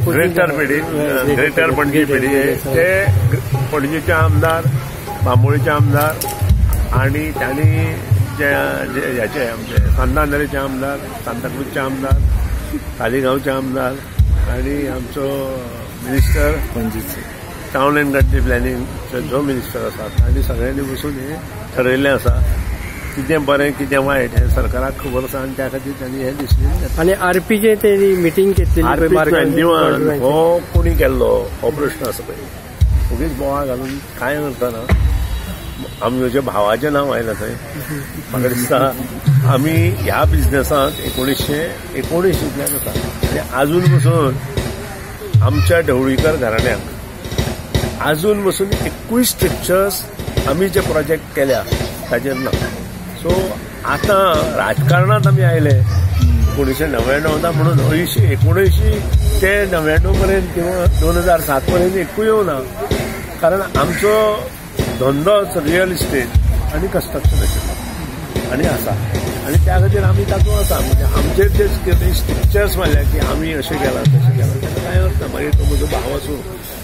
Greater पेडी, greater Panaji पेडी, ते पणजीचे आमदार, बांबोळीचे आमदार आणि त्यांनी जे ह्याचे आमचे सांतांद्रेचे आमदार, सांताक्रूजचे आमदार, तालिगांवचे आमदार आणि आमचो मिनिस्टर पणजीचे टावन अँड कंट्री प्लॅनिंगचो जो मिनिस्टर आसा तांणी सगळ्यांनी बसून हें ठरयल्लें आसा. कितें बरें कितें वायट हें सरकाराक खबर आसा आनी त्या खातीर तांणी हें डिसिजन घेतलें. आनी आरपीचे ते मिटींग घेतलेली आरपी 21 हो कोणी केल्लो हो प्रश्न आसा. पळय ओगीच बोवाळ घालून कांय करतना आमच्या भावाचें नांव आयलां थंय. म्हाका दिसता आमी ह्या बिजनसांत 1979 आसा आनी आजून पसून आमच्या ढवळीकर घराण्याक आजून पसून 21 स्ट्रक्चर्स आमी जे प्रोजेक्ट केल्या ताजेर ना. सो आतां राजकारणांत आमी आयले 1999 म्हणून 79 ते 99 पर्यंत किंवा 2007 पर्यंत एकूय येवना, कारण आमचो धंदोच रियल इस्टेट आनी कन्स्ट्रक्शन आशिल्लो आनी आसा आनी त्या खातीर आमी तातूंत आसा. म्हणजे आमचेर जे कितें स्ट्रक्चर्स मारल्या की आमी अशें केलां तशें केलां ताका कांय अर्थ ना. मागीर तो म्हजो भाव आसूं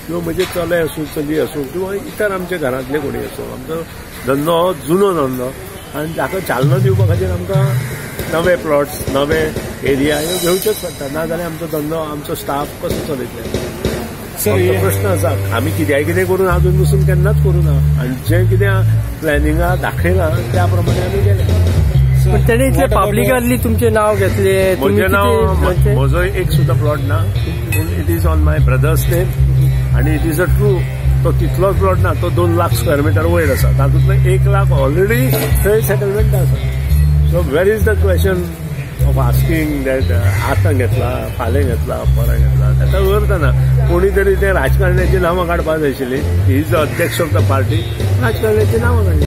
किंवा म्हजे चले आसूं, चली आसूं किंवा इतर आमच्या घरांतले कोणी आसूं, आमचो धंदो हो जुनो धंदो आनी ताका चालना दिवपा खातीर आमकां नवे प्लॉट्स, नवे एरिया ह्यो घेवच्योच पडटा, ना जाल्यार आमचो धंदो, आमचो स्टाफ कसो चलयतले प्रश्न आसा. आमी कित्याय कितें करून आजून पसून केन्नाच करूं ना आनी जें कितें प्लॅनिंगा दाखयलां त्या प्रमाणे आमी गेले. पण तेणे इतले पब्लिकली तुमचें नांव घेतलें. म्हजें नांव, म्हजो एक सुद्दां प्लॉट ना, पूण it is on my brother's name आनी it is a true. तो तितलोच प्लॉट ना, तो 2 लाख स्क्वेअर मिटर वयर आसा, तातूंतलो 1 लाख ऑलरेडी थंय सेटलमेंट आसा. So where is the question of asking that आतां घेतला, फाल्यां घेतला, परां घेतला, ताका अर्थ ना. कोणी तरी ते राजकारण्याची नांवां काडपाक जाय आशिल्ली. He is the अध्यक्ष ऑफ the party, राजकारण्याची नांवां काडली.